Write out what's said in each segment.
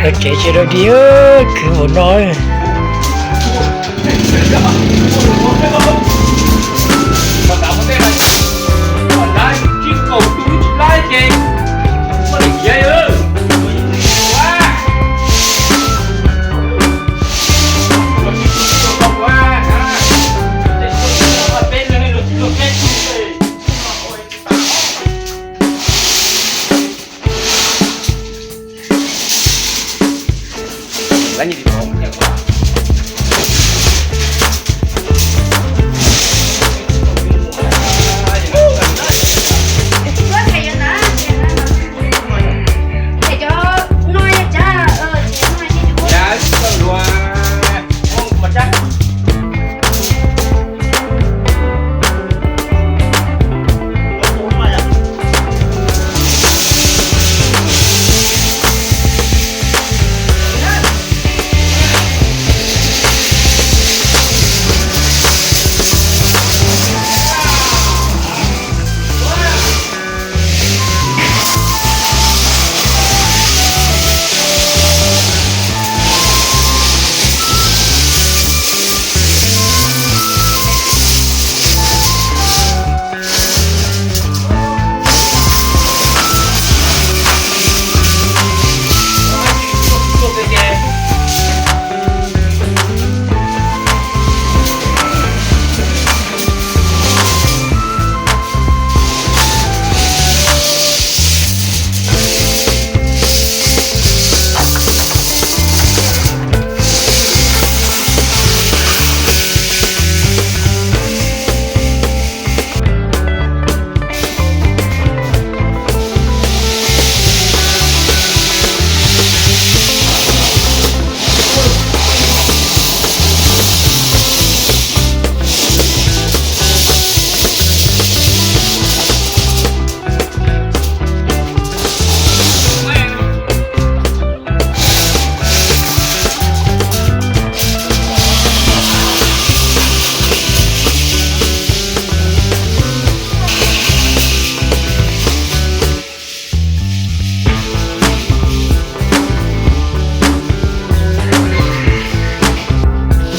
Tsev tsis rau dig, khwv npaum no.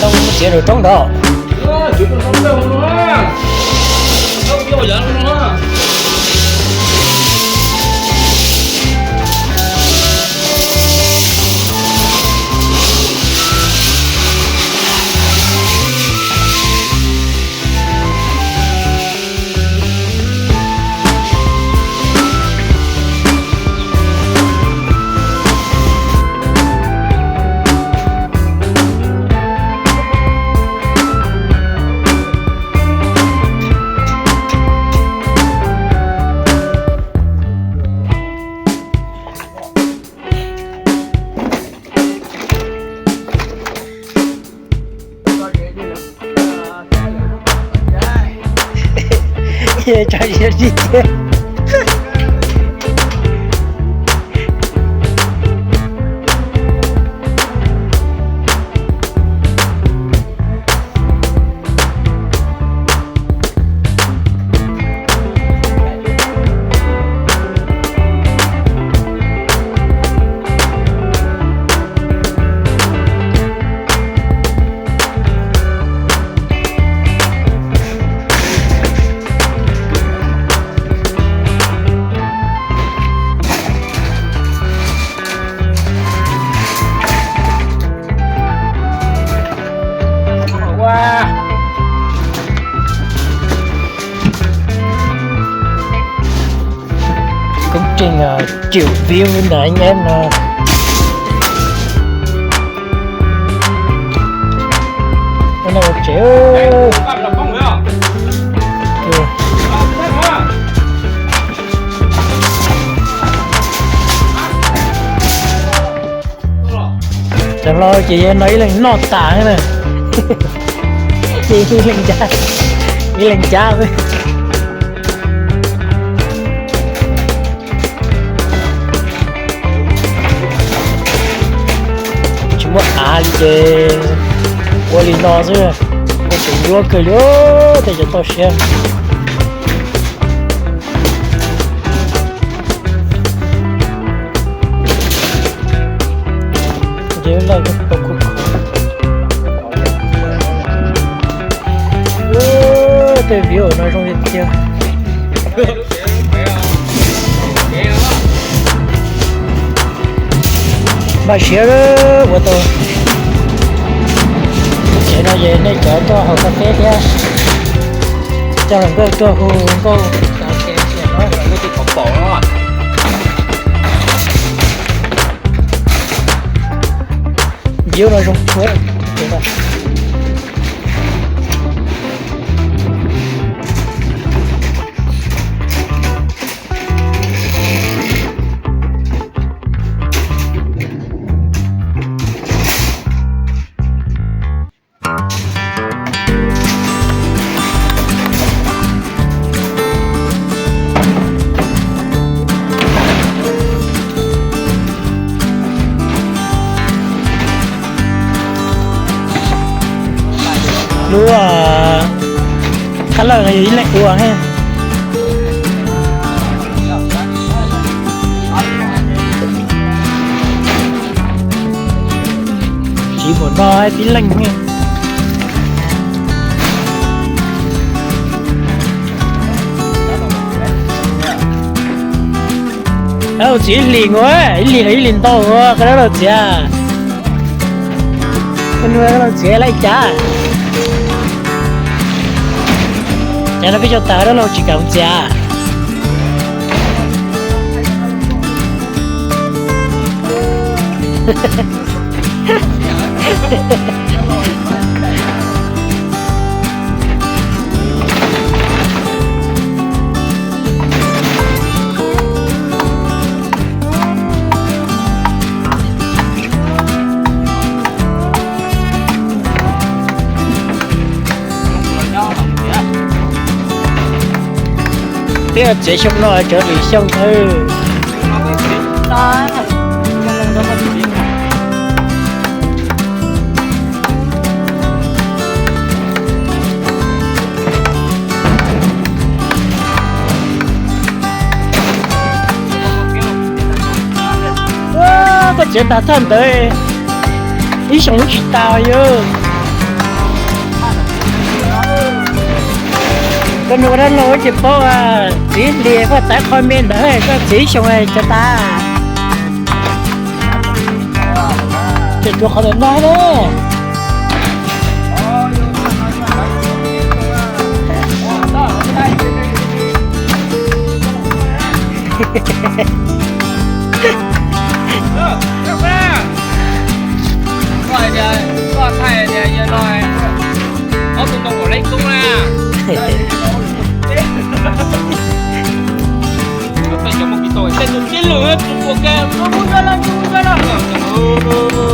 Ntoo txiav nraum roob ntawd. Tso zis tiag. Công trình, ờ, triệu view nè anh em, ờ. Cái này một triệu. Cov hlob ces yog no ib leeg noj tas na. Ces ib leeg cab, ib leeg cab xwb. Tsis muaj av li ces ua li no xwb, ua tseem yuav kawg li tej cov toj siab. Lawv lawv tau khub kho. Tej view no zoo li tiag. Npaj siab ua tau. Tsev no ces nej cov tuaj haus kas fes thiab, coj hluas nkauj tuaj hu nkauj. View no zoo kawg. Lub qab lawj no yog ib leeg ua ne. Tsis muaj no tib leeg ne. Txiav ib hlis ua, ib hlis los ib hlis ntau ua, koj dab laug txiav. Koj dab laug txiav laj cas? Cas no peb cov tas dab laug tsis kam txiav. Peb txiav xyoo no tseem lwm xyoo. Koj txiav tag thaj ntawd ib xyoo tsis tas yog. Koj nug dab laug tsis paub, txiv hlis koj txav qhov me ntawd koj txiav ib xyoo tsis tas. Ces tsuav qhov ntawm no ne. Koj thaij tias yawg no ob tug ntoo kaum leej koob na. Tej cov mus kis tau tej tus tib lwm tsis pom kev, mus mus zoj lawm, mus mus zoj lawm.